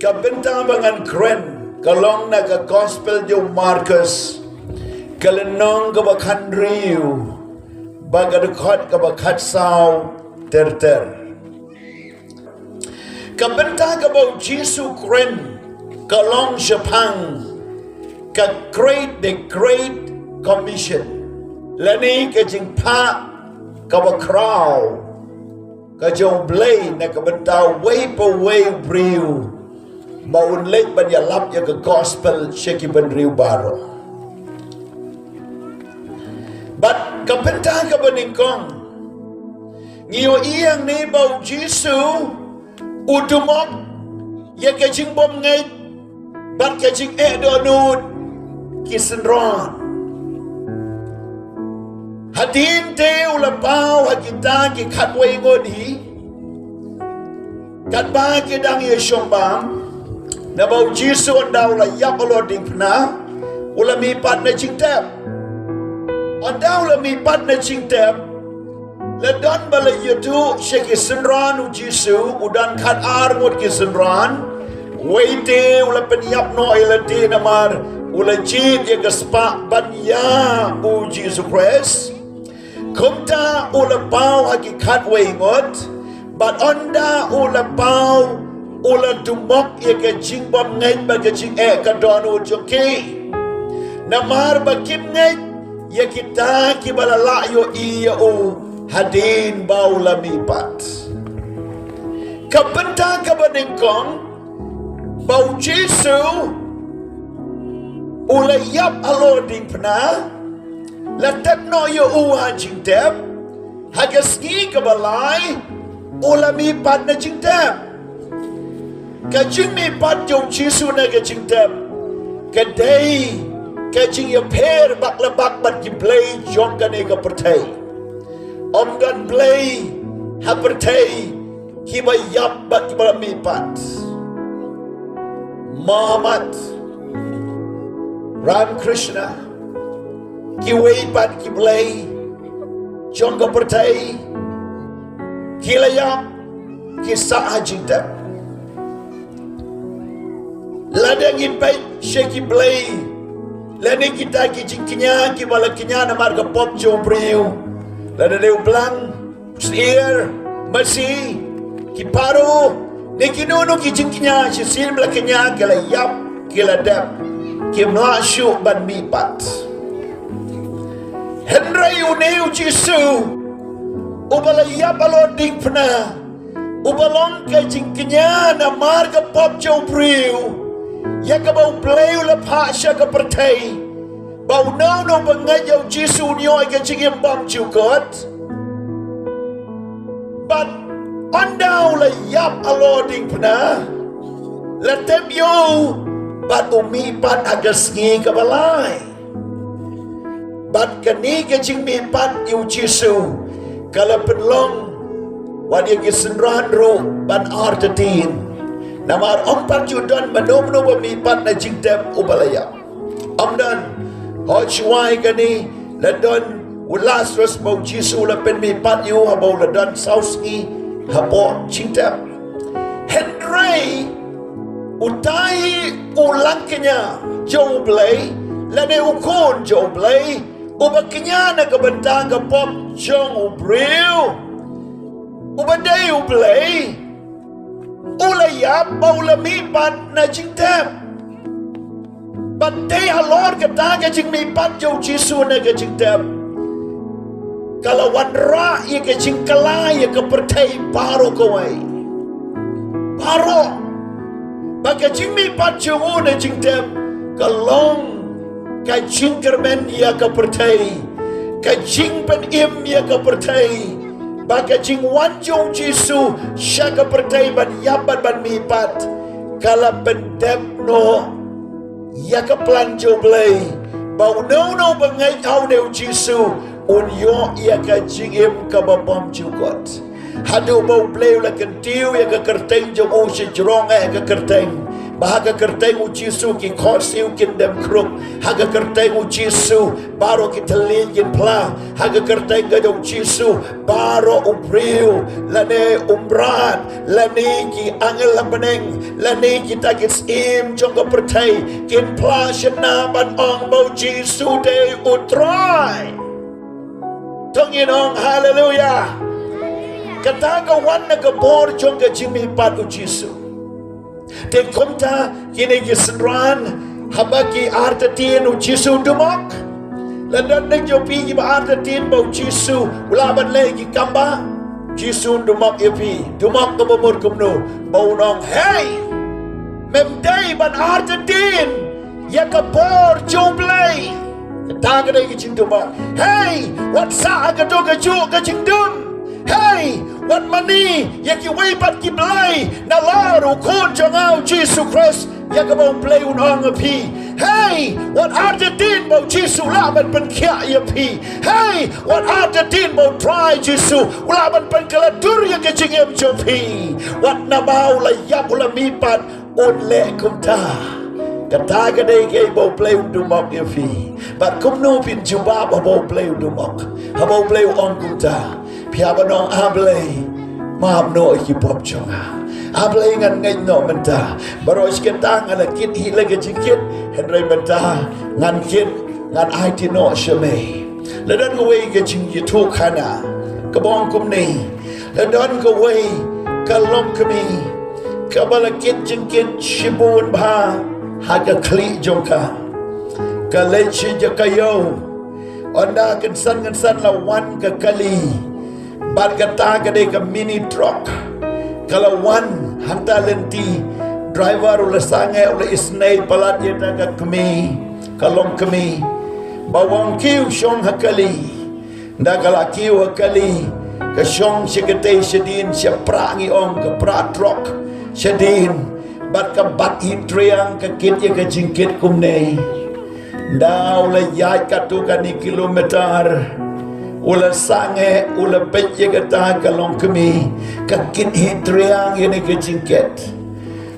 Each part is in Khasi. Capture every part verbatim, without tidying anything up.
Ka bynta ba ngan kren ka long na ka Gospel jong u Markos, ka lynnong kaba khathynriew bad ka dkhot kaba khatsaw ter ter. Ka bynta kaba u Jisu u kren ka long shaphang ka great, the Great Commission, lane ka jingphah kaba khraw ka jong u Blei na ka bynta uwei pa uwei u briew, ba un leit ban ïalap ïa ka Gospel sha ki bynriew baroh. Bad ka bynta kaba nyngkong, ngi ïohi hangne ba u Jisu u dumok ïa ka jingbymngeit bad ka jingeh dohnud ki synran. Hadien te u la paw ha kita ki khatwei ngut hi, katba ki dang ïashong bam, naba u Jisu ynda u la ïap halor diengphna, u la mihpat na jingtep. Ynda u la mihpat na jingtep, la don ba la ïathuh sha ki synran u Jisu, u don khatar ngut ki synran. Wei te u la pynïap noh ïa lade namar u la jied ïa ka spah ban ïap u Jisu Khrist. Kumta u la paw ha ki khatwei ngut, bad ynda u la paw, u la dumok ïa ka jingbymngeit bad ka jingeh ka dohnud jong ki. Namar ba kim ngeit ïa kita kiba la lah ïohi ïa u hadien ba u la mihpat. Ka bynta kaba nyngkong, ba u Jisu u la ïap halor diengphna, la tep noh ïa u ha jingtep, ha ka sngi kaba lai u la mihpat na jingtep. Ka jingmihpat jong u Jisu na ka jingtep ka dei ka jingïapher bak la bak bad ki blei jong kane ka pyrthei. Ym don blei ha pyrthei kiba ïap bad kiba la mihpat. Muhammad, Ram Krishna, kiwei pat ki blei jong ka pyrthei, ki la ïap, ki sah ha jingtep. Lada ngi peit sha ki blei lane kita ki jingkñia kiba la kñia namar ka pop jong u briew, lada dei u blang, u syiar, masi, ki paro, ne kino kino ki jingkñia shisien ba la kñia, ki la ïap, ki la dep, kim lah shuh ban mihpat. Hynrei une u Jisu uba la ïap halor diengphna, uba long ka jingkñia namar ka pop jong u briew, ïa kaba u Blei u la phah sha ka pyrthei, ba uno uno uba ngeit ïa u Jisu un ïoh ïa ka jingim bymjukut. Bad ynda u la ïap halor diengphna, la tep ïa u bad u mihpat ha ka sngi kaba lai. Bad kane ka jingmihpat ïa u Jisu ka la pynlong wat ïa ki synran ruh ban artatien. Namar ym pat ju don mano mano ba mihpat na jingtep uba la ïap. Ym don. Hooid, shuwa ïa kane la don u Lasarus ba u Jisu u la pynmihpat ïa u haba u la don saw sngi hapoh jingtep. Hynrei utai u langkñia jong u Blei, lane u khun jong u Blei, uba kñia na ka bynta ka pop jong u briew, uba dei u Blei, u la ïap bad u la mihpat na jingtep. Bad dei halor kata ka jingmihpat jong u Jisu na ka jingtep, ka la wanrah ïa ka jingkylla ïa ka pyrthei baroh kawei. Baroh. Bad ka jingmihpat jong u na jingtep ka long ka jingkyrmen ïa ka pyrthei, ka jingpynim ïa ka pyrthei. Bad ka jingwan jong u Jisu sha ka pyrthei ban ïap bad ban mihpat, ka la pyndep noh ïa ka plan jong u Blei, ba uno uno uba ngeit ha une u Jisu un ïoh ïa ka jingim kaba bymjukut. Haduh ba u Blei u la kyntiew ïa ka kyrteng jong u sha jrong eh ka kyrteng, Ba ha ka kyrteng u Jisu ki khohsiew kin dem khruk. Ha ka kyrteng u Jisu baroh ki thylliej kin phla. Ha ka kyrteng ka jong u Jisu baroh u briew lane u mrad lane ki angel ha bneng lane kita ki syiem jong ka pyrthei kin phla shynna ban ong ba u Jisu dei u Trai. To ngin ong haleluya. Kata ka wan na ka bor jong ka jingmihpat u Jisu. Te kumta kine ki synran haba ki artatien u Jisu dumok. La don na jong phi kiba artatien ba u Jisu u lah ban leh ki kambah. Jisu dumok ïa phi, dumok kaba mut kumno? Ba un ong, hei, mem dei ban artatien ïa ka bor jong u Blei. Kata ka dei ka jingdumok. Hei, wat sah ha kato kajuh ka jingdum. Hei, wat mane ïa kiwei pat ki blei nalor u Khun jong nga u Jisu Khrist, ïa kaba u Blei un ong ïa phi. Hei, wat artatien ba u Jisu u lah ban pynkhiah ïa phi. Hei, wat artatien ba u Trai Jisu u lah ban pynkylla dur ïa ka jingim jong phi. Wat naba u la ïap u la mihpat, un leh kumta. Kata ka dei kaei ba u Blei un dumok ïa phi. Bad kumno phin jubab haba u Blei un dumok, haba u Blei u ong kumta? Phi hap ban ong, A Blei, map noh ïa ki pop jong nga. A Blei, ngan ngeit noh mynta. Baroh shi katta nga la kit hi la ka jingkit, hynrei mynta ngan kit, ngan aiti noh sha me. La don kawei ka jingïathuhkhana kaba ong kumne. La don kawei ka longkmie kaba la kit jingkit shibun bha ha ka khlieh jong ka. Ka leit sha jaka ïew. Ynda kynsan kynsan la wan ka kali. Bad kata ka dei ka mini truck. Ka la wan hangta lynti. Driver u la sangeh, u la isynei palat ïa kata ka kmie, ka longkmie. Ba u ong, kiew shong ha kali. Ynda ka la kiew ha kali, ka shong sha katei shadien, sha pra, ngi ong ka pra truck shadien. Bad ka bat hi triang, ka kit ïa ka jingkit kumne. Ynda u la ïaid katto katne kilometer, u la sangeh, u la peit ïa kata ka longkmie, ka kit hi triang ïa kane ka jingkit.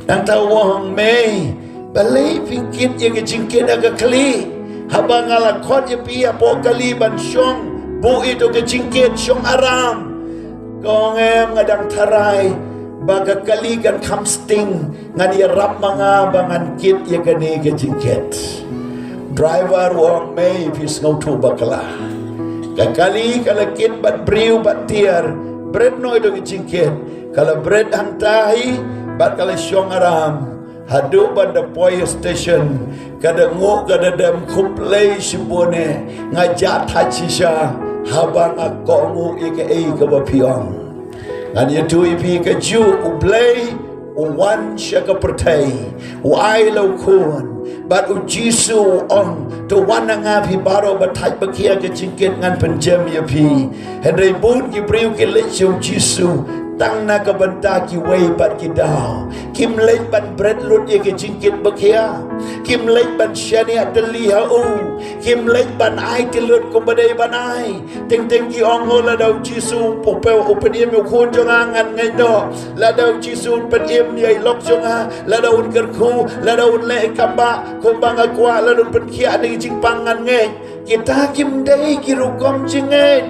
Nangta u ong, mei, balei phi kit ïa ka jingkit ha ka khlieh? Haba nga la khot ïa phi hapoh kali ban shong, buh ïa kato ka jingkit, shong aram. Ka ong, em, nga dang tharai ba ka kali kan kham sting, ngan ïarap ma nga ba ngan kit ïa kane ka jingkit. Driver u ong, mei, phi sngewthuh bakla. Ka kali ka la kit bad briew bad tiar, bret noh ïa kato ka jingkit. Ka la bret hangta hi bad ka la shong aram. Haduh ban da poi station, ka da nguh, ka da dem, khublei shibun eh, nga jah thait shisha haba nga kohnguh ïa kaei kaba phi ong. Ngan ïathuh ïa phi, kajuh U Blei u wan sha ka pyrthei, u ai la u Khun, bad U Jisu u ong, to wan na nga phi baroh ba thait ba khia ka jingkit, ngan pynjem ïa phi. Hynrei bun ki briew ki leit sha U Jisu tang na ka bynta kiwei pat ki daw. Kim leit ban bret lut ïa ka jingkit ba khia. Kim leit ban shaniah tylli ha u. Kim leit ban aiti lut kumba dei ban ai. Teng teng ki ong, o, lada U Jisu u pynïap, u pynïap ïa u khun jong nga, ngan ngeit noh. Lada U Jisu un pynïap ïa i lok jong nga, lada un kyrkhu, lada un leh kambah kumba nga kwah, lada un pynkhiah na ki jingpang, ngan ngeit. Kita kim dei ki rukom jingngeit.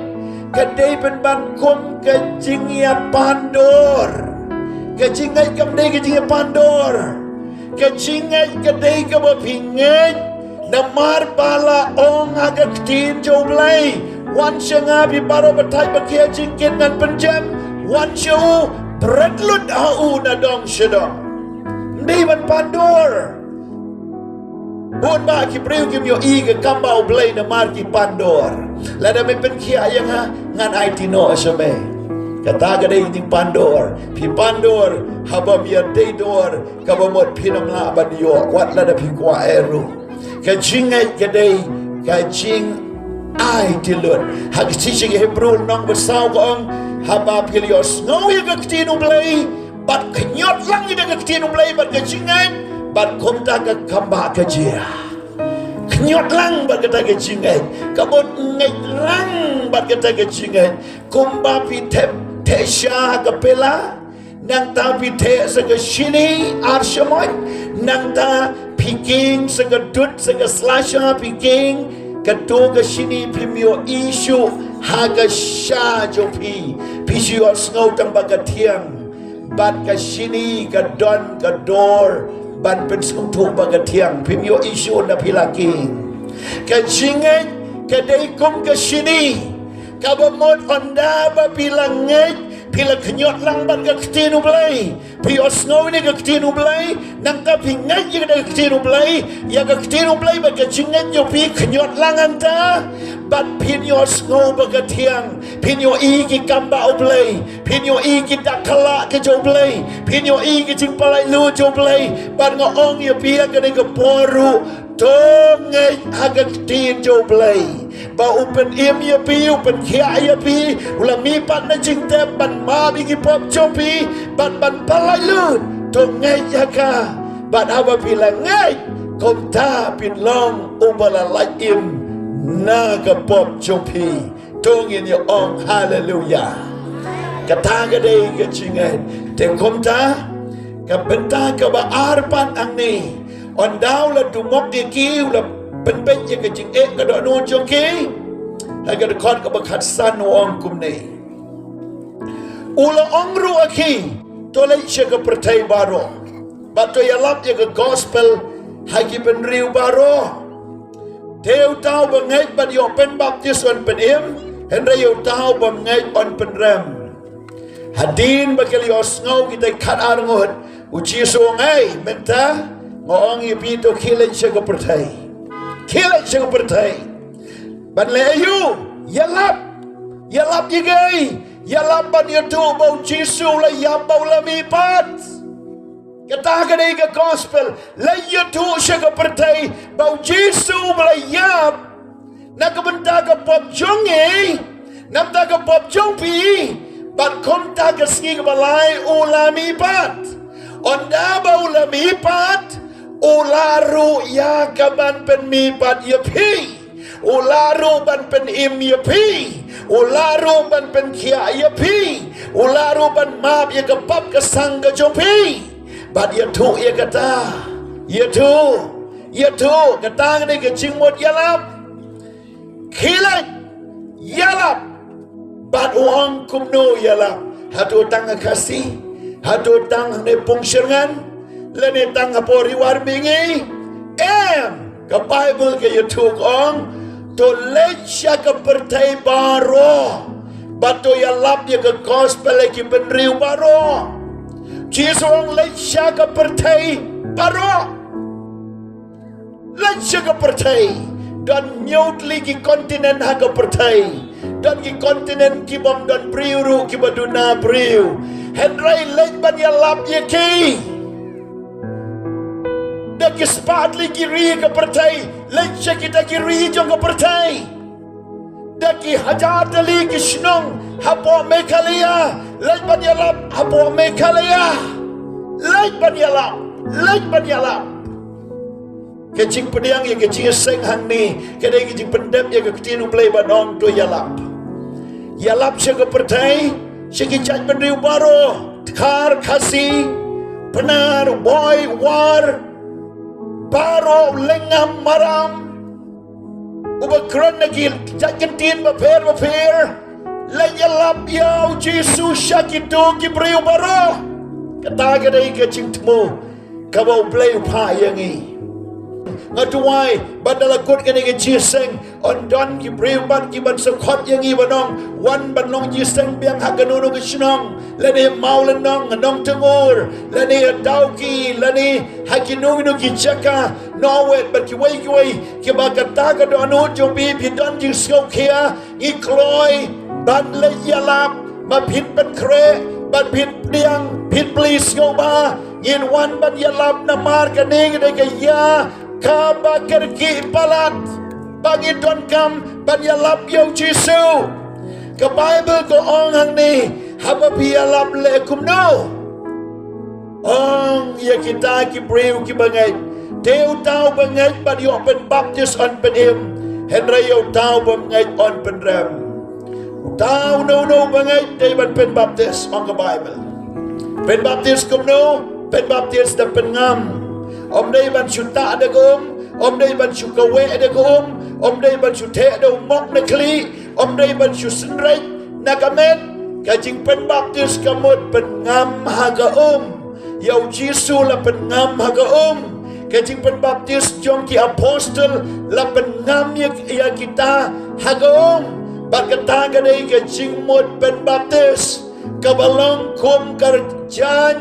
Ka dei pynban kum ka jingïapandor. Ka jingngeit kam dei ka jingïapandor. Ka jingngeit ka dei kaba phi ngeit namar ba la ong ha ka ktien jong U Blei, wan sha nga phi baroh ba thait ba khia jingkit, ngan pynjem. Wan sha u, bret lut ha u na dong sha dong. Ym dei ban pandor. Bun bah ki briew kim ïohi ka kam ba U Blei namar ki pandor. Lada me pynkhiah ïa nga, ngan aiti noh sha me. Kata ka dei ka jingpandor. Phi pandor haba me ïadei dor, kaba mut phin ym lah ban ïoh wat lada phi kwah eh ruh. Ka jingngeit ka dei ka jingaiti lut. Ha ka shithi sha ki Hebru lynnong ba saw ka ong, haba phi la ïohsngew ïa ka ktien U Blei, bad khñiot lang ïa ka ktien U Blei bad ka jingngeit, bad kumta ka kam ba ka jia. Khñiot lang bad kata ka jingngeit, ka bud ngeit lang bad kata ka jingngeit. Kumba phi thep theh sha ha ka pela, Nangta phi theh sa ka shini ar shamoit. Nangta phi king sa ka dud, sa ka slasha phi king. Kato ka shini phim ïohi shuh ha ka sha jong phi. Phi shu ïohsngew tang ba ka thiang. Bad ka shini ka don ka dor ban pynsngewthuh ba ka thiang. Phim ïohi shuh ynda phi la king. Ka jingngeit ka dei kum ka shini. Kaba mut ynda ba phi la ngeit, phi la khñiot lang bad ka ktien U Blei. Phi ïohsngew ïa ka ktien U Blei, nangta phi ngeit ïa ka ktien U Blei, ïa ka ktien U Blei bad ka jingngeit jong phi khñiot lang hangta. Bad phin ïohsngew ba ka thiang, phin ïohi ki kam ba U Blei, phin ïohi ki dak kala ka jong U Blei, phin ïohi ki jingpynlait lut jong U Blei. Bad nga ong ïa phi ha kane ka por ruh, to ngeit ha ka ktien jong U Blei. Ba u pynim ïa phi, u pynkhiah ïa phi, u la mihpat na jingtep ban map ïa ki pop jong phi, bad ban pynlait lut. To ngeit ïa ka. Bad haba phi la ngeit, kumta phin long uba la lait im na ka pop jong phi. To ngin ïa ong haleluya. Kata ka dei ka jingngeit. Te kumta, ka bynta kaba ar pat hangne. Ynda u la dumok ïa ki, u la pynbeit ïa ka jingeh ka dohnud jong ki. Ha ka dkhot kaba khatsan u ong kumne. U la ong ruh ïa ki, to leit sha ka pyrthei baroh. Bad to ïalap ïa ka gospel ha ki bynriew baroh. Te uta uba ngeit bad ïoh pynbaptis un pynim, hynrei uta uba ngeit un pynrem. Hadien ba ki la ïohsngew kita ki khatar ngut, u Jisu u ong, ei, mynta nga ong ïa phi, to khie leit sha ka pyrthei. Khie leit sha ka pyrthei. Ban leh aïu? Ïalap. Ïalap ïa kaei? Ïalap ban ïathuh ba u Jisu u la ïap bad u la mihpat. Kata ka dei ka gospel. Leit ïathuh sha ka pyrthei ba u Jisu u la ïap na ka bynta ka pop jong ngi, na ka bynta ka pop jong phi. Bad kumta ka sngi kaba lai u la mihpat. Ynda ba u la mihpat, u la ruh ïa ka ban pynmihpat ïa phi. U la ruh ban pynim ïa phi. U la ruh ban pynkhiah ïa phi. U la ruh ban map ïa ka pop ka sang ka jong phi. Bad ïathuh ïa kata. Ïathuh. Ïathuh. Kata ka dei ka jingmut ïalap. Khie leit. Ïalap. Bad u ong kumno ïalap? Hato tang ha Khasi? Hato tang hangne Pungshyrngan? Lane tang hapoh Ri War Mihngi? Em, ka Baibl ka ïathuh ka ong, to leit sha ka pyrthei baroh. Bad to ïalap ïa ka gospel ïa ki bynriew baroh. Jisu u ong leit sha ka pyrthei baroh. Leit sha ka pyrthei. Don hynñiew tylli ki kontinent ha ka pyrthei. Don ki kontinent ki bym don briew ruh, kiba duna briew. Hynrei leit ban ïalap ïa ki. Da ki spah tylli ki ri ka pyrthei, leit sha kita ki ri jong ka pyrthei. Da ki hajar tylli ki shnong hapoh Meghalaya, leit ban ïalap hapoh Meghalaya. Leit ban ïalap, leit ban ïalap. Ka jingpdiang ïa ka jingïaseng hangne ka dei ka jingpyndep ïa ka ktien U Blei ban ong to ïalap. Ïalap sha ka pyrthei, sha ki jaitbynriew baroh, Dkhar, Khasi, Pnar, Bhoi, War, baroh, Lyngngam, Maram, uba kren na ki jait kyntien bapher bapher. Leit ïalap ïa u Jisu sha kito ki briew baroh. Kata ka dei ka jingthmu kaba U Blei u phah ïa ngi. Nga duwai ba da la kut kane ka jingïaseng, yn don ki briew bad ki ban sa khot ïa ngi ban ong, wan ban long jingïaseng biang ha kano kano ka shnong, lane Mawlynnong, Nongtngur, lane Dawki, lane ha kino kino ki jaka. Nongwei bad kiwei kiwei kiba kata ka dohnud jong phi, phi don jingsngewkhia, ngi kloi ban leit ïalap, ba phin pynkhreh, ba phin pdiang, phin plie sngewbha. Ngin wan ban ïalap namar kane ka dei ka ïa kaba kyrkieh palat ba ngi donkam ban ïalap ïa u Jisu. Ka Baibl ka ong hangne, haba phi ïalap leh kumno? Ong ïa kita ki briew kiba ngeit. Te uta uba ngeit bad ïoh pynbaptis yn pynim, hynrei ïa uta uba ngeit yn pynrem. Uta uno uno uba ngeit dei ban pynbaptis, ong ka Baibl. Pynbaptis kumno? Pynbaptis da pynngam. Ym dei ban shu tah da ka um, ym dei ban shu kaweh da ka um, ym dei ban shu theh da u mok na khlieh, ym dei ban shu synreit na ka met. Ka jingpynbaptis ka mut pynngam ha ka um. Ïa u Jisu la pynngam ha ka um. Ka jingpynbaptis jong ki apostol la pynngam ïa, ïa kita ha ka um. Bad kata ka dei ka jingmut pynbaptis kaba long kum ka jaiñ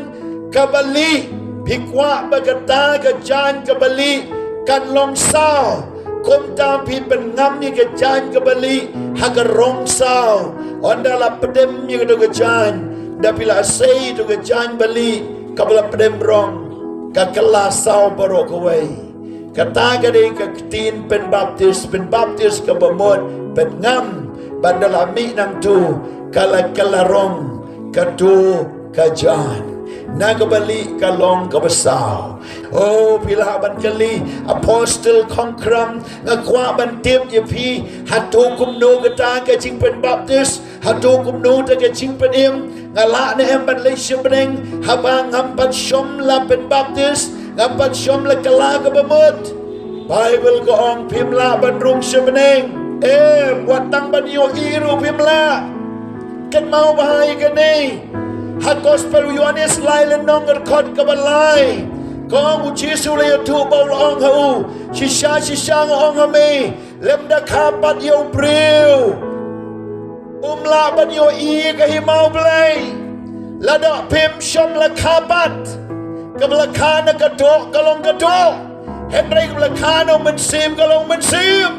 kaba lieh. Phi kwah ba kata ka jaiñ kaba lieh kan long saw? Kumta phi pynngam ïa ka jaiñ kaba lieh ha ka rong saw. Ynda la pdem ïa kato ka jaiñ, da phi la sei ïa kato ka jaiñ ba lieh kaba la pdem rong, ka kylla saw baroh kawei. Kata ka dei ka ktien pynbaptis. Pynbaptis kaba mut pynngam. Bad ynda la mih nangto, ka la kylla rong kato ka jaiñ. Na kaba lieh ka long kaba saw. O, phi lah ban kylli, Apostle Khongkram, nga kwah ban tip ïa phi, hato kumno kata ka jingpynbaptis? Hato kumno kata ka jingpynim? Nga lah ne em ban leit sha bneng haba ngam pat shym la pynbaptis, ngam pat shym la kylla kaba mut? Baibl ka ong phim lah ban rung sha bneng. Em, wat tang ban ïohi ruh phim lah. Kynmaw bha ïa kane. Ha Gospel u Ïoannis lai lynnong, dkhot kaba lai, ka ong, u Jisu u la ïathuh bad u la ong ha u, shisha shisha nga ong ha me, lymda kha pat ïa u briew, um lah ban ïohi ïa ka hima U Blei. Lada phim shym la kha pat, kaba la kha na ka doh ka long ka doh, hynrei kaba la kha na u Mynsiem ka long mynsiem.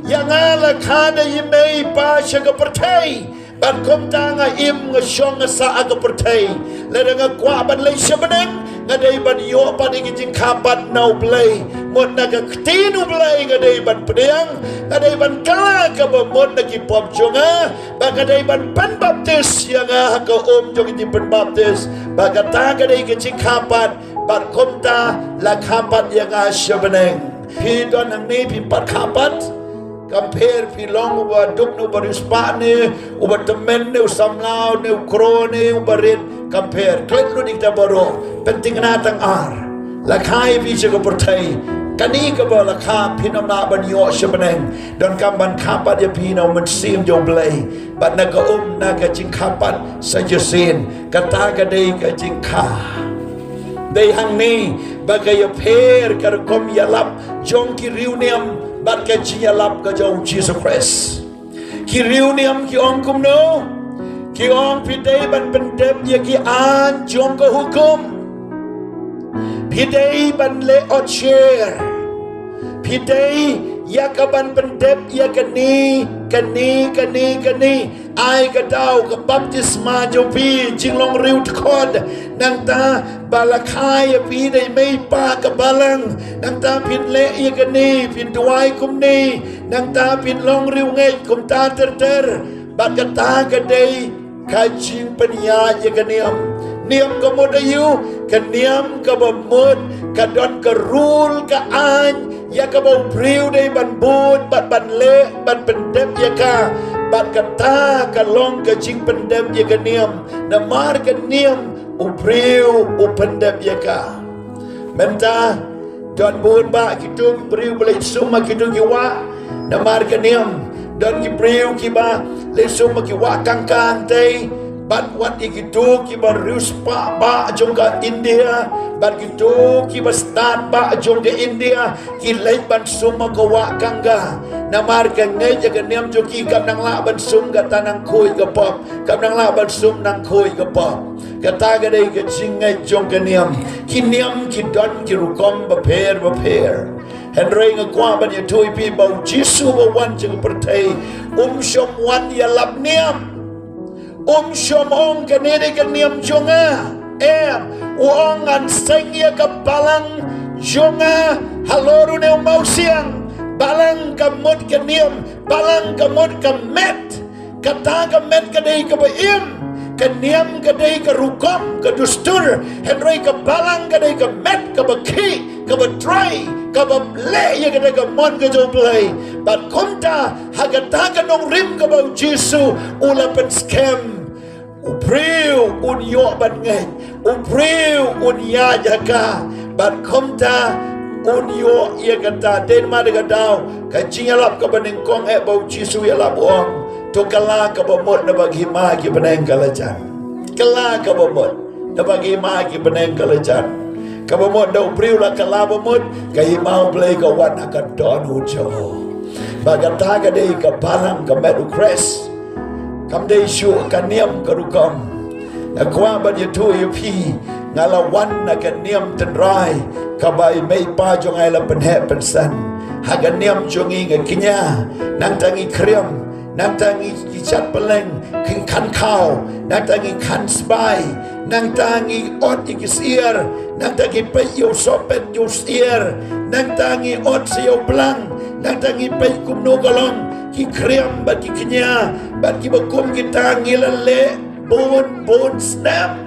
Ïa nga la kha da i mei i pa sha ka pyrthei, bad kumta nga im, nga shong, nga sah ha ka pyrthei. Lada nga kwah ban leit sha bneng, nga dei ban ïoh pat ïa ka jingkha pat na U Blei. Mut na ka ktien U Blei nga dei ban pdiang, nga dei ban kylla kaba mut na ki pop jong nga, bad nga dei ban pynbaptis ïa nga ha ka um jong ka jingpynbaptis. Bad kata ka dei ka jingkha pat, bad kumta la kha pat ïa nga sha bneng. Phi don hangne phim pat kha pat. Kam pher phi long uba duk ne uba riewspah ne, uba tymmen ne, u samla ne, u kro ne, uba rit. Kam pher. Klet lut ïa kita baroh. Pynthikna tang ar. La kha ïa phi sha ka pyrthei. Kane kaba la kha, phin ym lah ban ïoh sha bneng. Donkam ban kha pat ïa phi na u Mynsiem jong U Blei. Bad na ka um, na ka jingkha pat sa shisien. Kata ka dei ka jingkha. Dei hangne ba ka ïapher ka rukom ïalap jong ki riewniam bad ka jingïalap ka jong u Jisu Khrist. Ki riewniam ki ong kumno? Ki ong, phi dei ban pyndep ïa ki aiñ jong ka hukum. Phi dei ban leh otsiar. Phi dei ïa ka ban pyndep ïa kane, kane, kane, kane. Ai ka daw ka baptisma jong phi, jinglong riewdkhot. Nangta ba la kha ïa phi da i mei i pa ka balang, nangta phin leh ïa kane, phin duwai kumne, nangta phin long riewngeit kumta ter ter. Bad kata ka dei ka jingpynïaid ïa ka niam. Niam ka mut aïu? Ka niam kaba mut ka don ka rule, ka aiñ ïa kaba u briew dei ban bud bad ban leh, ban pyndep ïa ka. Bad kata ka long ka jingpyndep ïa ka niam. Namar ka niam u briew u pyndep ïa ka. Mynta don bun bah kito ki briew ba leit sum ha kito ki wah namar ka niam. Don ki briew kiba leit sum ha ki wah kangkang te, bad wat ïa kito kiba riewspah bah jong ka India, bad kito kiba stad bah jong ka India, ki leit ban sum ha ka wah kangkang. Namar ka ngeit ïa ka niam jong ki, kam nang lah ban sum kata nang khuid ka pop, kam nang lah ban sum nang khuid ka pop. Kata ka dei ka jingngeit jong ka niam. Ki niam ki don ki rukom bapher bapher. Hynrei nga kwah ban ïathuh ïa phi ba u Jisu ba wan sha ka pyrthei um shym wan ïalap niam. Um shym ong kane dei ka niam jong nga. Em, u ong ngan seng ïa ka balang jong nga halor une u mawsiang. Balang ka mut ka niam, balang ka mut ka met. Kata ka met ka dei kaba im, ka niam ka dei ka rukom, ka dustur, hynrei ka balang ka dei ka met kaba khih, kaba trei, kaba leh ïa kata ka mon ka jong U Blei. Bad kumta ha kata ka nongrim kaba u Jisu u la pynskhem, U briew un ïoh ban ngeit, u briew un ïaid ha ka, bad kumta un ïoh ïa kata. Dei namar kata ka daw, ka jingïalap kaba nyngkong eh ba U Jisu u ïalap, u ong, to kylla kaba mut, naba ka hima ki bneng ka la jan. Kylla kaba mut, naba ka hima ki bneng ka la jan. Kaba mut, lada u briew u la kylla ba mut, ka hima U Blei ka wan ha ka dohnud jong u. Bad kata ka dei ka balang ka met U Khrist. Kam dei shuh ka niam ka rukom. Nga kwah ban ïathuh ïa phi, nga la wan na ka niam tynrai kaba i mei i pa jong nga i la pynheh pynsan. Ha ka niam jong ngi nga kñia, nangta ngi khriam, nangta ngi ki jat pylleng, ngi khan khaw, nangta ngi khan sbai, nangta ngi ot ïa ki syiar, nangta ngi peit ïa u sohpet ïa u syiar, nangta ngi ot sa ïa u blang, nangta ngi peit kumno ka long, ki khriam bad ki kñia bad kiba kum kita, ngi la leh bun bun snem.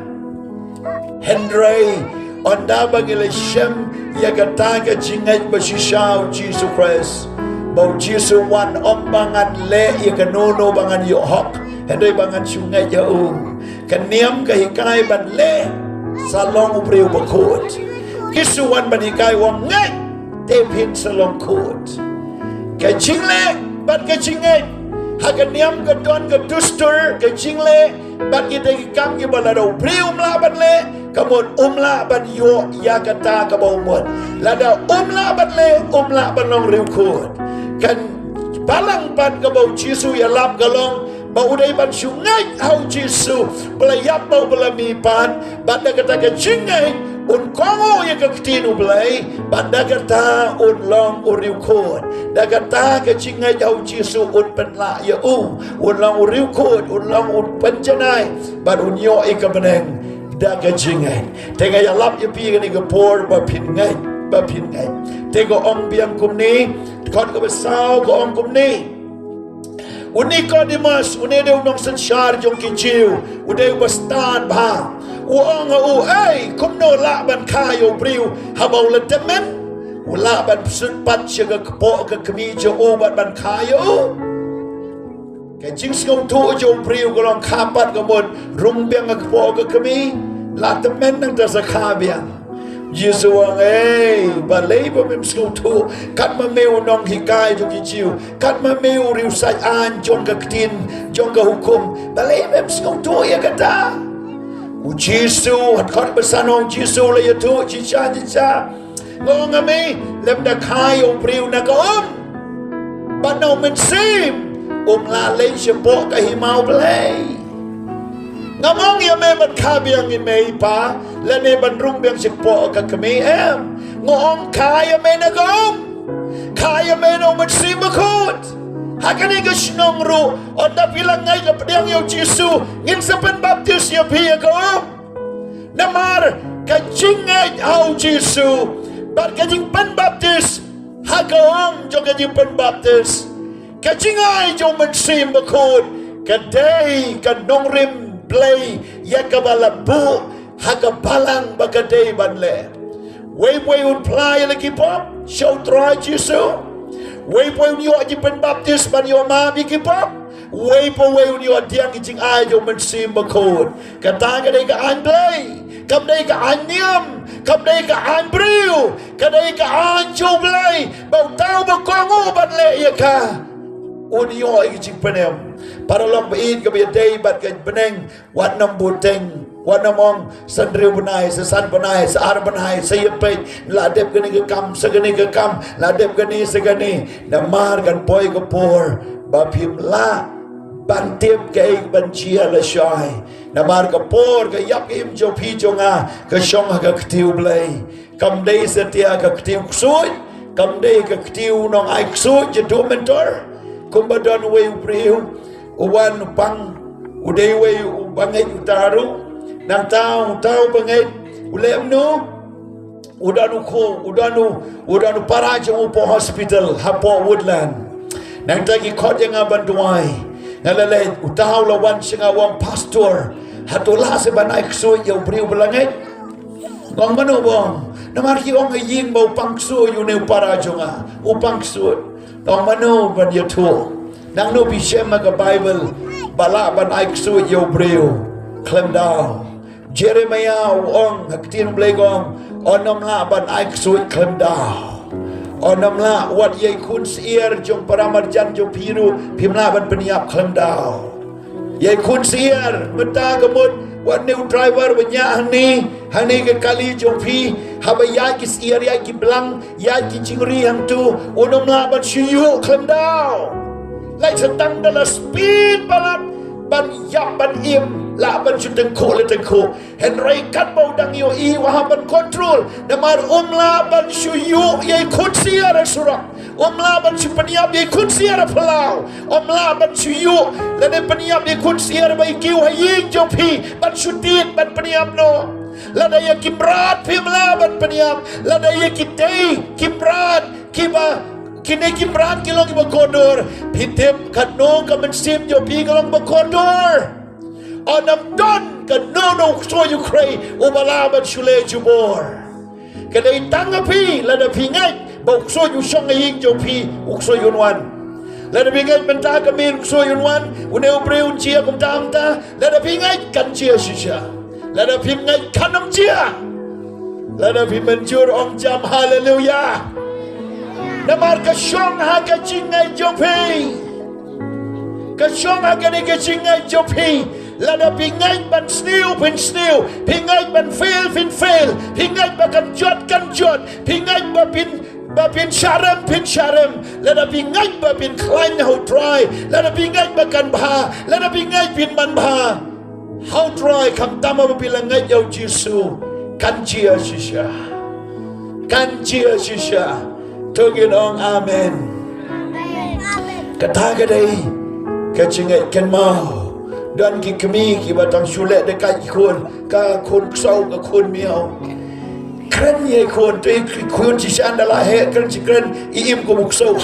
Hynrei ynda ba ngi la shem ïa kata ka jingngeit ba shisha ha U Jisu Khrist, ba U Jisu u wan, ym ba ngan leh ïa kano kano ba ngan ïoh hok, hynrei ba ngan shu ngeit ïa u. Ka niam ka hikai ban leh sa long u briew bakhuid. Jisu u wan ban hikai, u ong, ngeit, te phin sa long khuid. Ka jingleh bad ka jingngeit. Ha ka niam ka don ka dustur, ka jingleh bad kita ki kam kiba lada u briew um lah ban leh, ka mut um lah ban ïoh ïa kata kaba u mut. Lada um lah ban leh, um lah ban long riewkhuid. Ka balang pat kaba U Jisu u ïalap ka long ba u dei ban shu ngeit ha U Jisu ba la ïap bad ba la mih pat, bad da kata ka jingngeit un kohnguh ïa ka ktien U Blei, bad da kata un long u riewkhuid. Da kata ka jingngeit ha U Jisu un pynlah ïa u, un long u riewkhuid, un long u pynjanai, bad un ïoh ïa ka bneng da ka jingngeit. Te nga ïalap ïa phi kane ka por ba phin ngeit, ba phin ngeit. Te ka ong biang kumne, dkhot kaba saw ka ong kumne. U Nikodimos, une u dei u nongsynshar jong ki Jiw, u dei uba stad bha. U ong ha u, ei, kumno lah ban kha ïa u briew haba u la tymmen? U lah ban sut pat sha ka kpoh ka kmie jong u bad ban kha ïa u? Ka jingsngewthuh jong u briew ka long, kha pat ka mut, rung biang ka kpoh ka kmie, la tymmen nangta sa kha biang. Jisu u ong, ei, balei ba mem sngewthuh? Katba me u nonghikai jong ki Jiw, katba me u riewsaid aiñ jong ka ktien, jong ka hukum, balei mem sngewthuh ïa kata? U Jisu, ha dkhot ba san u ong, Jisu u la ïathuh shisha shisha. Nga ong ha me, lymda kha ïa u briew na ka um bad na u mynsiem, um lah leit shapoh ka hima U Blei. Ngam ong ïa me ban kha biang i mei i pa lane ban rung biang shapoh ka kmie, em. Nga ong kha ïa me na ka um, kha ïa me na u Mynsiem Bakhuid. Ha kane ka shnong ruh, ynda phi la ngeit la pdiang ïa u Jisu, ngin sa pynbaptis ïa phi ha ka um. Namar ka jingngeit ha u Jisu bad ka jingpynbaptis ha ka um jong ka jingpynbaptis, ka jingai jong u Mynsiem Bakhuid, ka dei ka nongrim Blei ïa kaba la buh ha ka balang ba ka dei ban leh. Wei pa wei un phla ïa la ki pop sha u Trai Jisu. Wei pa wei un ïoh jingpynbaptis ban ïoh map ïa ki pop. Wei pa wei un ïoh pdiang ki jingai jong u Mynsiem Bakhuid. Kata ka dei ka aiñ Blei, kam dei ka aiñ niam, kam dei ka aiñ briew, ka dei ka aiñ jong u Blei, ba uta uba kohnguh ban leh ïa ka un ïoh ïa ka jingpynim. Paralok ba ïeit, kaba ïadei bad ka bneng, wat nym buteng, wat nym ong, sa hynriew bnai, sa san bnai, sa ar bnai, sa ïa peit, la dep kane ka kam, sa kane ka kam, la dep kane, sa kane. Namar kan poi ka por ba phim lah ban tip kaei ban jia lashai. Namar ka por ka ïap ka im jong phi jong nga ka shong ha ka kti U Blei. Kam dei satia ka kti u ksuid, kam dei ka kti u nongai ksuid, jadu mentor. Kumba don uwei u briew, u wan u pang, u dei uwei u bangeit uta ruh. Nangta uta u bangeit u leh kumno? U don u khuid, u don u, u don u para jong u hapoh hospital, hapoh Woodland. Nangta ki khot ïa nga ban duwai. Nga la leit, uta u la wan sha nga u ong, Pastor, hato lah sa ban ai ksuid ïa u briew ba la ngeit? Nga ong mano ba ong? Namar ki ong ha ïing ba u pang ksuid une u para jong nga, u pang ksuid. Nga ong mano ban ïathuh? Nangno phi shem ha ka Baibl ba lah ban ai ksuid ïa u briew? Khlem daw. Jeremiah u ong ha ktien Blei u ong, un ym lah ban ai ksuid khlem daw. Un ym lah, wat ïa i khun syiar jong para marjan jong phi ruh phim lah ban pynïap khlem daw. Ïa i khun syiar mynta ka mut, wat ne u driver ba ñiah hangne, hangne ka kali jong phi, haba ïaid ki syiar, ïaid ki blang, ïaid ki jingri hangto, un ym lah ban shu ïuh khlem daw. Lait sa tang da la speed palat ban ïap ban im, lah ban shu tyngkhuh la tyngkhuh. Hynrei katba u dang ïohi u hap ban control. Namar um lah ban shu ïuh ïa i khun syiar ha surok. Um lah ban shu pynïap ïa i khun syiar ha phyllaw. Um lah ban shu ïuh lane pynïap ïa i khun syiar ba i kiew ha ïing jong phi, ban shu tied ban pynïap noh. Lada ïa ki mrad phim lah ban pynïap, lada ïa kitei ki mrad kiba, kine ki mrad ki long kiba kordor. Phi tip katno ka mynsiem jong phi ka long ba kordor. Un ym don kano kano u ksuid u khrei uba lah ban shu leh jubor. Ka dei tang ha phi, lada phi ngeit ba u ksuid u shong ha ïing jong phi, u ksuid un wan. Lada phi ngeit mynta ka miet u ksuid un wan, une u briew un jia kumta kumta, lada phi ngeit kan jia shisha. Lada phim ngeit kan ym jia. Lada phi mynjur ong jam haleluya. Namar ka shong ha ka jingngeit jong phi. Ka shong ha kane ka jingngeit jong phi. Lada phi ngeit ban sniew phin sniew, phi ngeit ban fail phin fail, phi ngeit ba kan jot kan jot, phi ngeit ba phin, ba phin shah rem phin shah rem. Lada phi ngeit ba phin khlaiñ ha u Trai, lada phi ngeit ba kan bha, lada phi ngeit phin man bha ha u Trai, khamtam ba phi la ngeit ïa u Jisu, kan jia shisha. Kan jia shisha. To ngin ong amen. Kata ka dei ka jingngeit kynmaw. Don ki kmie kiba tang shu leh da ka khun, ka khun ksew, ka khun miaw. Kren ïa i khun, to i khun shisha da la heh kren shi kren, i im kum u ksew.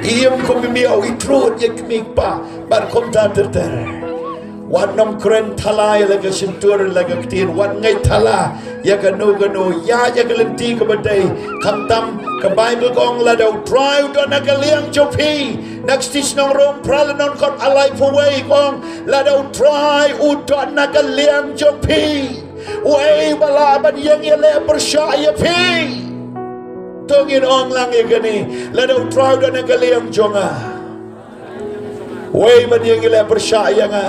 I im kum i miaw, i trud ïa i kmie i kpa. Bad kumta ter ter. Wat nym kren thala ïa la ka shyntur la ka ktien, wat ngeit thala ïa kano kano, ïa, ïa ka lynti kaba dei. Khamtam ka Baibl ka ong lada u Trai u don na ka liang jong phi. Na ka kshaid shnong Rom phra lynnong khat, ar lai phew wei ka ong lada u Trai u don na ka liang jong phi, uei ba lah ban ïeng ïaleh pyrshah ïa phi? To ngin ong lang ïa kane, lada u Trai u don na ka liang jong nga, uei ban ïeng ïaleh pyrshah ïa nga?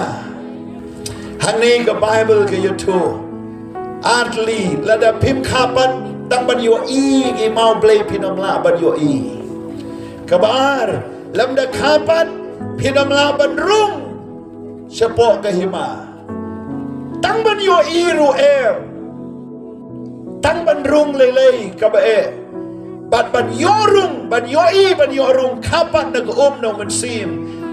Hangne ka Baibl ka ïathuh, ar tylli, lada phim kha pat tang ban ïohi ïa i maw Blei, phin ym lah ban ïohi. Kaba ar, lymda kha pat phin ym lah ban rung shapoh ka hima. Tang ban ïohi ruh em. Tang ban rung lei lei kaba eh. Bad ban ïoh rung, ban ïohi, ban ïoh rung, kha pat na ka um na u Mynsiem.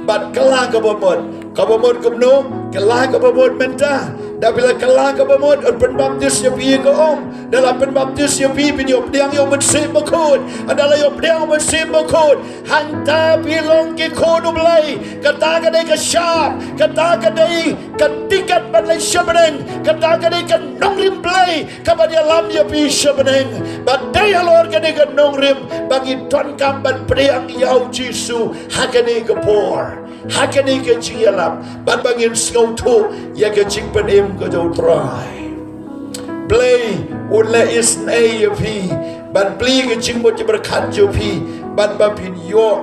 Bad kylla kaba mut. Kaba mut kumno? Kylla kaba mut mynta. Da phi la kylla kaba mut, un pynbaptis ïa phi ïa ka um. Da la pynbaptis ïa phi, phin ïoh pdiang ïa u Mynsiem Bakhuid. Da la ïoh pdiang u Mynsiem Bakhuid, hangta phi long ki khun u Blei. Kata ka dei ka shap, kata ka dei ka tiket ban leit sha bneng, kata ka dei ka nongrim Blei kaba ïalam ïa phi sha bneng. Bad dei halor kane ka nongrim ba ngi donkam ban pdiang ïa u Jisu ha kane ka por, ha kane ka jingïalam, bad ba ngin sngewthuh ïa ka jingpynim ka jong u Trai. Blei un leh isynei ïa phi, ban plie ka jingmut jingpyrkhat jong phi, bad ba phin ïoh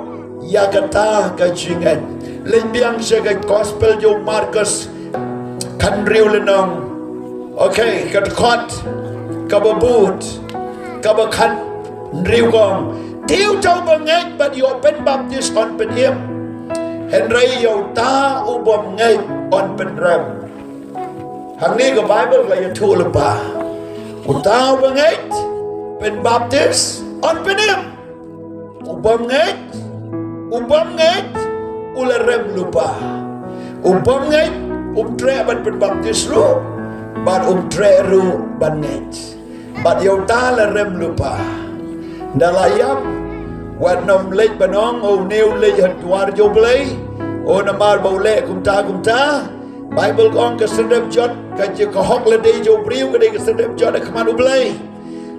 ïa kata ka jingngeit. Leit biang sha ka Gospel jong u Markos, khathynriew lynnong. Okay, ka dkhot kaba bud, kaba khathynriew ka ong, te uta uba ngeit bad ïoh pynbaptis un pynim, hynrei ïa uta u bym ngeit un pynrem. Hangne ka Baibl ka la ïathuh lypa, uta uba ngeit, pynbaptis un pynim. U bym ngeit, u bym ngeit u la rem lypa. U bym ngeit um treh ban pynbaptis ruh, bad um treh ruh ban ngeit. Bad ïa uta la rem lypa. Nda la ïap, wat nym leit ban ong, o, une u leit ha dwar jong u Blei, o, namar ba u leh kumta kumta. Baibl ka ong ka syriem jot, ka jong ka hok lade jong u briew ka dei ka syriem jot ha khmat u Blei.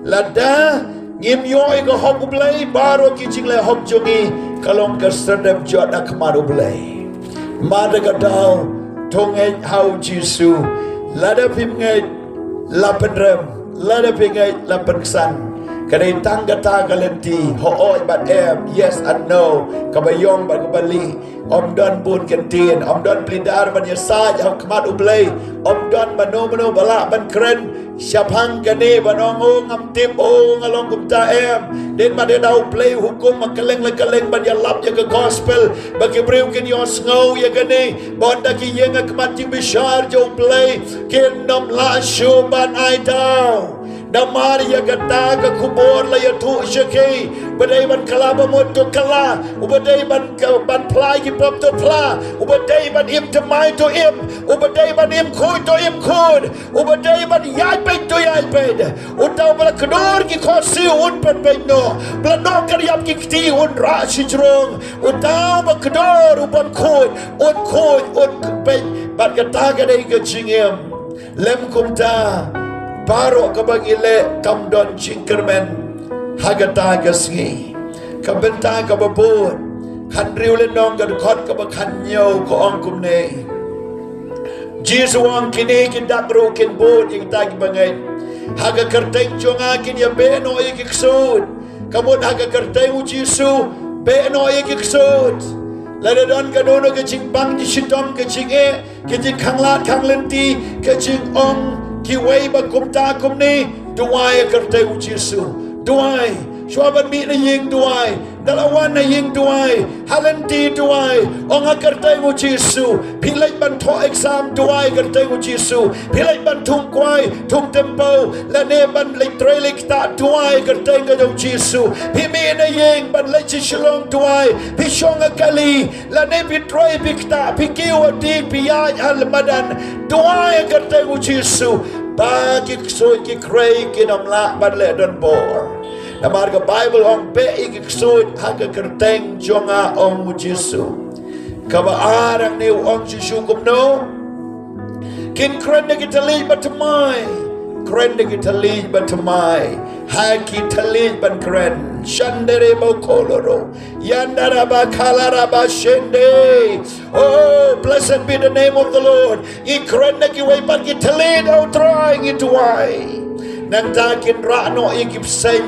Lada ngim ïoh ïa ka hok u Blei, baroh ki jingleh hok jong ngi ka long ka syriem jot ha khmat u Blei. Mada ka daw To ngeit ha u Jisu. Lada phim ngeit la pynrem, lada phim ngeit la pynksan. Ka dei tang kata ka lynti, hooid bad em, yes and no, kaba ïong bad kaba lih. Ym don bun kyntien, ym don plie dar ban ïasaid ha khmat U Blei. Ym don mano mano ba lah ban kren shaphang kane ban ong, o ngam tip, o nga long kumta, em. Dei ma dei da U Blei hukum ma kylleng la kylleng ban ïalap ïa ka gospel, ba ki briew kin ïohsngew ïa kane. Ba ynda ki ïeng ha khmat jingbishar jong U Blei, kin ym lah shuh ban ai daw. Namar ïa kata ka khubor la ïathuh sha ki, ba dei ban kylla ba mut to kylla, uba dei ban ka, ban phla ïa ki pop to phla, uba dei ban im thymmai to im, uba dei ban im khuid to im khuid, uba dei ban ïaid peit to ïaid peit. Uta uba la kdor ki khohsiew un peit peit noh, ba la noh kyrïap ki kti un rah shijrong. Uta uba kdor u ban khuid un khuid, un peit. Bad kata ka dei ka jingim. Lem kumta, baroh kaba ngi leh kam don jingkyrmen ha kata ka sngi. Ka bynta kaba bud, hynriew lynnong ka dkhot kaba khathynñiew ka ong kumne. Jisu ong, kine ki dak ruh kin bud ïa kita kiba ngeit. Ha ka kyrteng jong nga kin ïabeh noh ïa ki ksuid. Ka mut ha ka kyrteng u Jisu, beh noh ïa ki ksuid. Lada don kano kano ka jingpang, ka jingdom, ka jingeh, ka jingkhanglad khanglynti, ka jingong kiwei ba kumta kumne, duwai ha ka kyrteng u Jisu. Duwai. Shuwa ban mih na ïing, duwai. Da la wan na ïing, duwai. Ha lynti, duwai. Ong ha ka kyrteng u Jisu. Phi leit ban thoh exam, duwai ha ka kyrteng u Jisu. Phi leit ban thung kwai, thung tempo, lane ban leit trei leit ktah, duwai ha ka kyrteng ka jong u Jisu. Phi mih na ïing ban leit sha Shillong, duwai. Phi shong ha kali, lane phi trei phi ktah, phi kiew ha ding, phi ïaid ha madan, duwai ha ka kyrteng u Jisu. Ba ki ksuid ki khrei kin ym lah ban leh donbor. Namar ka Baibl ong, beh ïa ki ksuid ha ka kyrteng jong nga, ong u Jisu. Kaba ar hangne u ong shuh shuh kumno? Kin kren da ki thylliej bathymmai. Kren da ki thylliej bathymmai. Ha ki thylliej ban kren. Shandere ba koloro. Yandara ba kalara ba shende. Oh, blessed be the name of the Lord. Ngi kren da kiwei pat ki thylliej, oh Trai, ngi duwai. Nangta kin rah noh ïa ki bseiñ.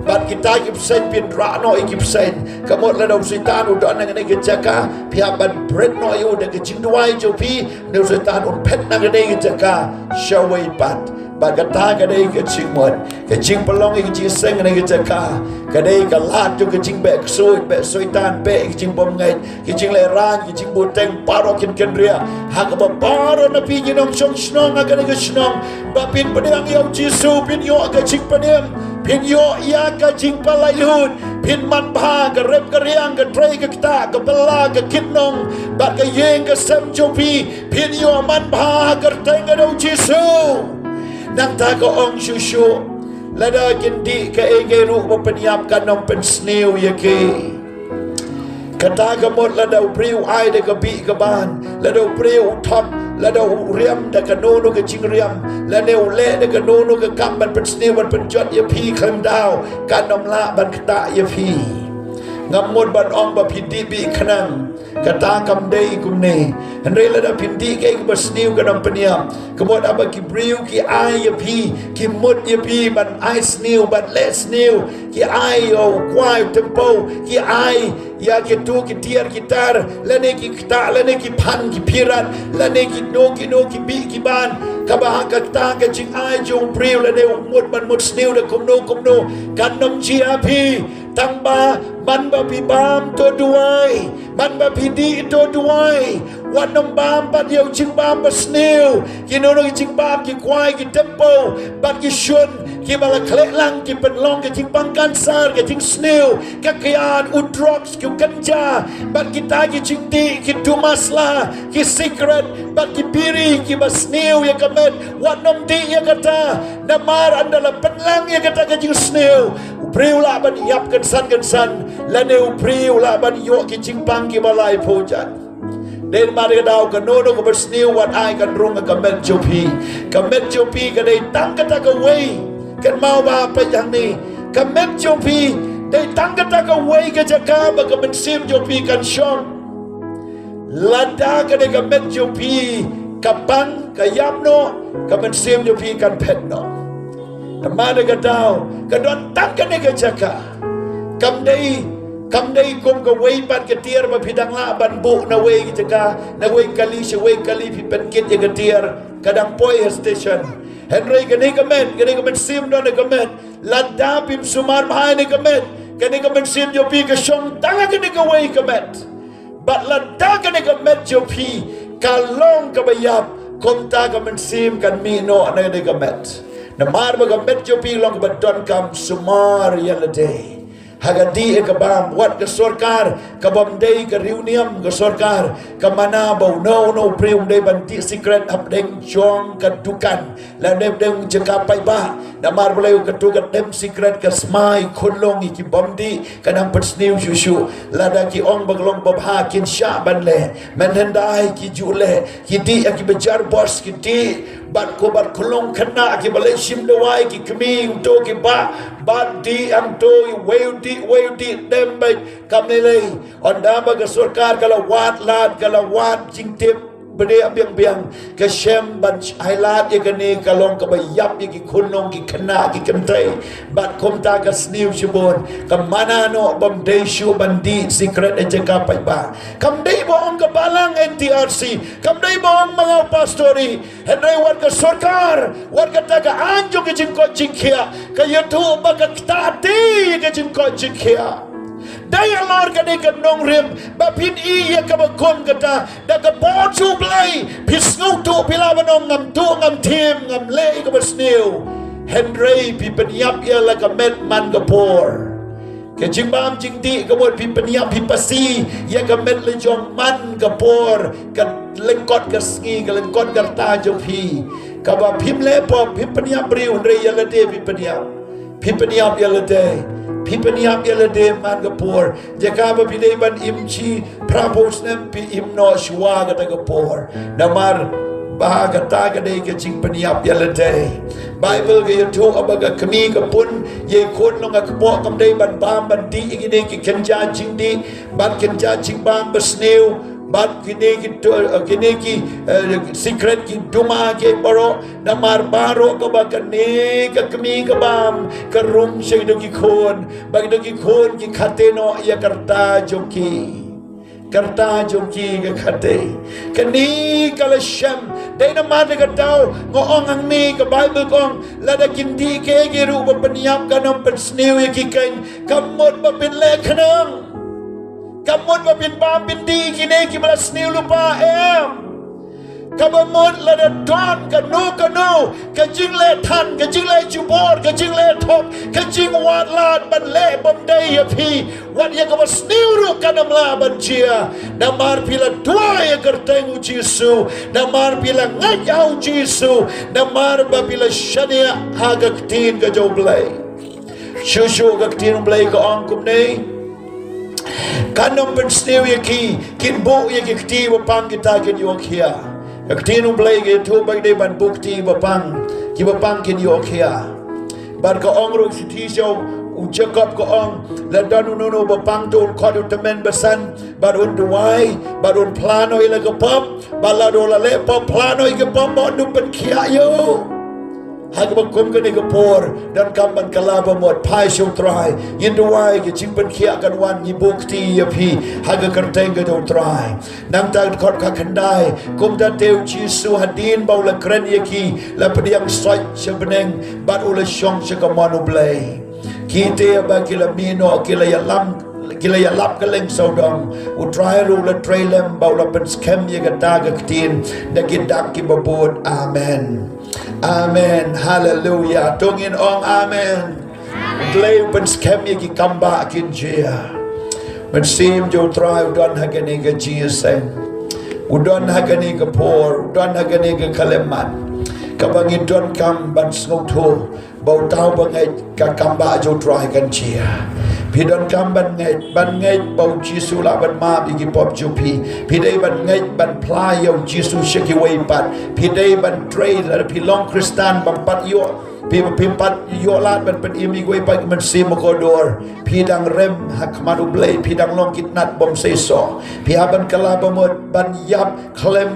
Bad kita ki bseiñ phin rah noh ïa ki bseiñ. Ka mut lada u Soitan u don na kane ka jaka, phi hap ban bret noh ïa u da ka jingduwai jong phi, ne u Soitan un phet na kane ka jaka shawei pat. Bad kata ka dei ka jingmut, ka jingpynlong ïa ka jingseng na kane ka jaka. Ka dei ka lad jong ka jingbeh ksuid, beh Soitan, beh ka jingbymngeit, ka jinglehrain, ka jingbuteng, baroh kin kynriah. Ha kaba baroh na phi ki nongshong shnong ha kane ka shnong, ba phin pdiang ïa u Jisu, phin ïoh ka jingpynim, phin ïoh ïa ka jingpynlait lut, phin manbha ka rep ka riang, ka trei ka ktah, ka bylla, ka kitnong, bad ka ïing ka sem jong phi, phin ïoh manbha ha ka kyrteng ka jong u Jisu. Nangta ka ong shuh shuh, lada kin dih kaei kaei ruh ba pynïap, kan ym pynsniew ïa ki. Kata ka mut lada u briew u ai da ka bih ka ban, lada u briew u thok, lada u riam da kano kano ka jingriam, lane u leh da kano kano ka kam ban pynsniew ban pynjot ïa phi khlem daw, kan ym lah ban ktah ïa phi. Ngam mut ban ong ba phi dih bih khnang. Kata kam dei kumne. Hynrei lada phin dih kaei kaba sniew, kan ym pynïap. Ka mut haba ki briew ki ai ïa phi, ki mut ïa phi ban ai sniew, ban leh sniew, ki ai ïa u kwai, u tempo, ki ai ïa kito ki tiar ki tar, lane ki ktah, lane ki phan ki phirat, lane kino kino ki bih ki ban. Kaba ha kata ka jingai jong u briew lane u mut ban mut sniew da kumno kumno, kan ym jia phi. Tang ba man ba phi bam to duwai, man ba phi dih to duwai. Wat nym bam pat ïa u jingbam ba sniew, kino kino ki jingbam, ki kwai, ki tempo, bad ki shun kiba la khleh lang, ki pynlong ka jingpang kansar, ka jingsniew, ka kiad, u drugs, ki u kynja, bad kita ki jingdih, ki dumasla, ki sikret, bad ki biri kiba sniew ïa ka met. Wat nym dih ïa kata, namar ynda la pynlang ïa kata ka jingsniew, u briew lah ban ïap kynsan kynsan, lane u briew lah ban ïoh ki jingpang kiba laiphew jan. Dei namar kata ka daw, kano kano kaba sniew wat ai kan rung ha ka met jong phi. Ka met jong phi ka dei tang kata kawei. Kynmaw ba peit hangne, ka met jong phi dei tang kata kawei ka jaka ba ka mynsiem jong phi kan shong. Lada kane ka met jong phi ka pang, ka ïap noh, ka mynsiem jong phi kan phet noh. Namar kata ka don tang kane ka jaka. Kam dei, kam dei kum kawei pat ka tiar ba phi dang lah ban buh na wei ka jaka, na wei kali sha wei kali, phi pynkit ïa ka tiar, ka dang poi ha station. Hynrei kane ka met, kane ka mynsiem don ha ka met. Lada phim sumar bha ïa kane ka met, kane ka mynsiem jong phi ka shong tang ha kane kawei ka met. Bad lada kane ka met jong phi ka long kaba ïap, kumta ka mynsiem kan mih noh na kane ka met. Namar ba ka met jong phi long kaba donkam sumar ïa lade. Ha ka dih ïa ka bam, wat ka sorkar ka bym dei ka riewniam, ka sorkar ka mana ba uno uno u briew um dei ban dih sikret hapdeng jong ka dukan lane hapdeng jaka paidbah. Namar balei? Kato ka dem sikret ka smai khunlung ïa ki bym dih, ka nang pynsniew shuh shuh. Lada ki ong ba ka long babha, kin shah ban leh. Mynhyndai ki ju leh, ki dih ïa kiba jar bos, ki dih bad ko bad khunlung khynnah, kiba leit shim dawai, ki kmie hangto, ki bah, bad dih hangto, wei u dih, wei u dih, dem beit. Kam lei lei, ynda ba ka sorkar ka la wad lad, ka la wad jingtip bniah biang biang, ka shem ban ai lad ïa kane, ka long kaba ïap ïa ki khunlung, ki khynnah, ki kynthei. Bad kumta ka sniew shibun, ka mana noh bym dei shuh ban dih sikret ha jaka paidbah. Kam dei ba ong ka balang N T R C, kam dei ba ong ma nga u pastor, hynrei wat ka sorkar, wat kata ka aiñ jong ka jingkoit jingkhiah, ka ïathuh ba ka ktah te ïa ka jingkoit jingkhiah. Dei halor kane ka nongrim ba phin ïoh ïa kaba kum kata, da ka bor jong U Blei phi sngewthuh, phi lah ban ong ngam tuh, ngam thiem, ngam leh kaba sniew. Hynrei phi pynïap ïa la ka met man ka por. Ka jingbam jingdih ka mut phi pynïap, phi pasi ïa ka met la jong man ka por, ka lyngkot ka sngi, ka lyngkot ka rta jong phi. Kaba phim leh pop, phim pynïap briew, hynrei ïa lade phi pynïap. Phi pynïap ïa lade. Phi pynïap ïa lade man ka por. Jaka ba phi dei ban im shi phra phew snem, phi im noh shuwa kata ka por. Namar ba kata ka dei ka jingpynïap ïa lade. Baibl ka ïathuh ba ka kmie ka pun ïa i khun long ha kpoh, kam dei ban bam ban dih ïa kine ki kynja jingdih bad kynja jingbam basniew bad kine ki to-, kine ki, eh, sikret, ki duma, ki baroh. Namar baroh kaba kane ka kmie ka bam, ka rung sha kito ki khun, ba kito ki khun ki khate noh ïa ka rta jong ki. Ka rta jong ki ka khate. Kane ka la shem. Dei namar kata nga ong hangne, ka Baibl ka ong, lada kin dih kiei kiei ruh ba pynïap, kan ym pynsniew ïa ki keiñ. Ka mut ba phin leh khnang, ka mut ba phin bam phin dih kine kiba la sniew lypa, em. Kaba mut lada don kano kano ka jingleh than, ka jingleh jubor, ka jingleh thok, ka jingwad lad ban leh bym dei ïa phi, wat ïa kaba sniew ruh kan ym lah ban jia. Namar phi la duwai ïa ka kyrteng U Jisu, namar phi la ngeit ha U Jisu, namar ba phi la shaniah ha ka ktien ka jong U Blei. Shuh shuh ka ktien U Blei ka ong kumne: Kan ym pynsniew ïa ki, kin buh ïa ki kti ba pang, kita kin ïoh khia. Ka ktien U Blei ka ïathuh ba ki dei ban buh kti ba pang, kiba pang kin ïoh khia. Bad ka ong ruh shithi sha u Jakob, ka ong, lada don uno uno ba pang, to un khot ïa u tymmen basan bad un duwai bad un phla noh ïa la ka pop, bad lada u la leh pop, phla noh ïa ka pop, bad un pynkhiah ïa u. Ha kaba kum kane ka por, donkam ban kylla ba mut, phai sha U Trai, ngin duwai, ka jingpynkhiah kan wan, ngi buh kti ïa phi ha ka kyrteng ka jong U Trai. Nangta ka dkhot khatkhyndai: Kumta te U Jisu, hadien ba u la kren ïa ki, la pdiang soit sha bneng bad u la shong sha kamon U Blei. Kita ba ki la mih noh, ki la ïalam, ki la ïalap kylleng sawdong. U Trai ruh u la trei lem bad u la pynskhem ïa kata ka ktien da ki dak kiba bud. Amen. Amen. Haleluya. To ngin ong amen. Blei u pynskhem ïa ki kam ba kin jia. Mynsiem jong U Trai u don ha kane ka jingïaseng. U don ha kane ka por, u don ha kane ka khyllipmat. Kaba ngi donkam ban sngewthuh ba uta uba ngeit, ka kam ba jong U Trai kan jia. Phi donkam ban ngeit, ban ngeit ba U Jisu lah ban map ïa ki pop jong phi. Phi dei ban ngeit ban phla ïa U Jisu sha kiwei pat. Phi dei ban trei, lada phi long Khristan, ban pat ïoh Phi, phim pat ïoh lad ban pynim ïa kiwei pat ki mynsiem bakordor. Phi dang rem ha khmat U Blei, phi dang long ki tnat bym seisoh. Phi hap ban kylla bamut, ban ïap khlem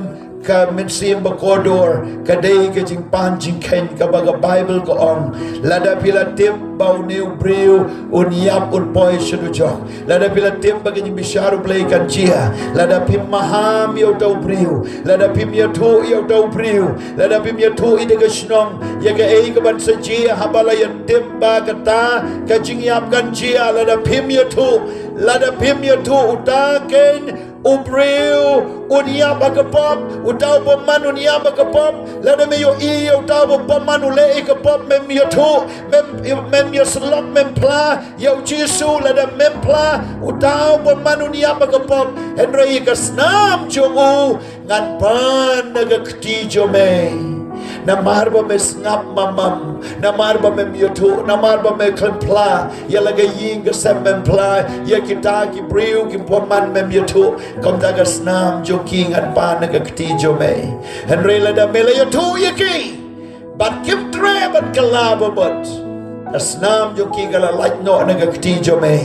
ka mynsiem bakordor, ka dei ka jingpan jingkheiñ kaba ka Baibl ka ong. Lada phi la tip ba une u briew un ïap un poi sha dujok, lada phi la tip ba ka jingbishar U Blei kan jia, lada phim maham ïa uta u briew, lada phim ïathuh ïa uta u briew, lada phim ïathuh ïa ka shnong ïa kaei kaban sa jia haba la ïatip ba kata ka jingïap kan jia, lada phim ïathuh, lada phim ïathuh, uta ken u briew un ïap ha ka pop, uta u bymman un ïap ha ka pop. Lada me ïohi ïa uta u bymman u leh ïa ka pop, mem ïathuh, mem, mem ïasyllok, mem phla ïa U Jisu, lada mem phla, uta u bymman un ïap ha ka pop. Hynrei ïa ka snam jong u ngan pan na ka kti jong me. Namar ba me sngap mamam, namar ba mem ïathuh, namar ba me khlem phla ïa la ka ïing ka sem, mem phla ïa kita ki briew ki bymman, mem ïathuh, kumta ka snam jong ki ngan pan na ka kti jong me. Hynrei lada me la ïathuh ïa ki bad kim treh ban kylla bamut, ka snam jong ki ka la lait noh na ka kti jong me.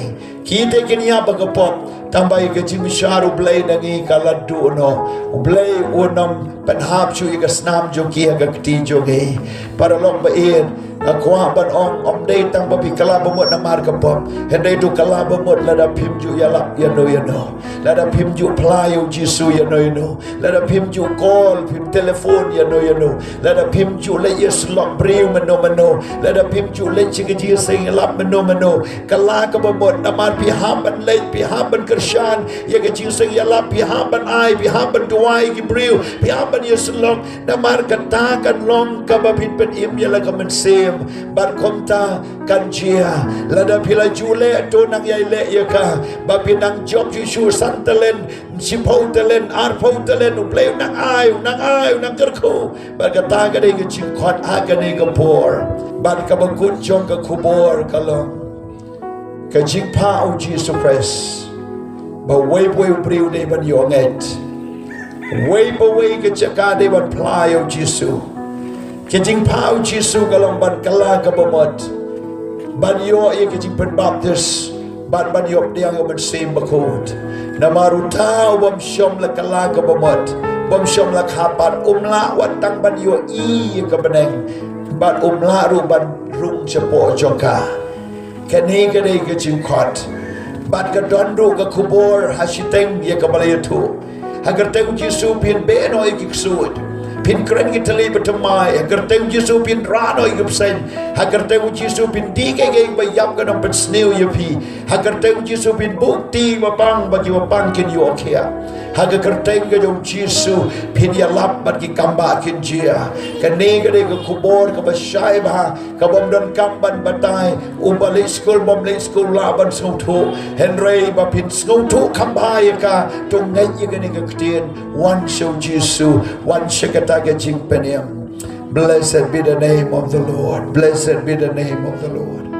Ki te kin ïap ha ka pop, tangba ïa ka jingbishar U Blei na ngi ka la duh noh. U Blei un ym pynhap shuh ïa ka snam jong ki ha ka kti jong ngi. Paralok baieit, nga kwah ban ong, ym dei tang ba phi kylla bamut namar ka pop, hynrei to kylla bamut lada phim ju ïalap ïano ïano, lada phim ju phla ïa U Jisu ïano ïano, lada phim ju call, phim telephone ïano ïano, lada phim ju leit ïasyllok briew mynno mynno, lada phim ju leit sha ka jingïaseng ïalap mynno mynno. Kylla kaba mut, namar phi hap ban leit, phi hap ban kyrshan ïa ka jingïaseng ïalap, phi hap ban ai, phi hap ban duwai ïa ki briew, phi hap ban ïasyllok. Namar kata kan long kaba phin pynim ïa la ka mynsiem bad kumta kan jia. Lada phi la ju leh, to nang ïai leh ïa ka, ba phi nang jop shuh shuh, san talent, shiphew talent, arphew talent, U Blei u nang ai, u nang ai, u nang kyrkhu. Bad kata ka dei ka jingkhot ha kane ka por. Bad kaba kut jong ka khubor ka long, ka jingphah U Jisu Khrist, ba uwei pa uwei u briew dei ban ïoh ngeit, uwei pa uwei ka jaka dei ban phla ïa U Jisu. Ka jingphah U Jisu ka long ban kylla kaba mut, ban ïoh ïa ka jingpynbaptis, bad ban ïoh pdiang ïa U Mynsiem Bakhuid. Namar uta u bym shym la kylla kaba mut, bym shym la kha pat, um lah wat tang ban ïohi ïa ka bneng, bad um lah ruh ban rung shapoh jong ka. Kane ka dei ka jingkhot. Bad ka don ruh ka khubor ha shiteng ïa kaba la ïathuh. Ha kyrteng U Jisu phin beh noh ïa ki ksuid, phin kren ki thylliej ba thymmai. Ha kyrteng U Jisu phin rah noh ïa ki bseiñ. Ha kyrteng U Jisu phin dih kiei kiei ba ïap, kan ym pynsniew ïa phi. Ha kyrteng U Jisu phin buh kti ba pang, ba ki ba pang kin ïoh khiah. Ha ka kyrteng ka jong U Jisu phin ïalap bad ki kambah kin jia. Kane ka dei ka khubor kaba shai bha, ka bym donkam ban batai. Uba leit skul, bym leit skul, lah ban sngewthuh. Hynrei ba phin sngewthuh kham bha ïa ka, to ngeit ïa kane ka ktien, wan sha U Jisu, wan sha kata ka jingpynim. Blessed be the name of the Lord. Blessed be the name of the Lord.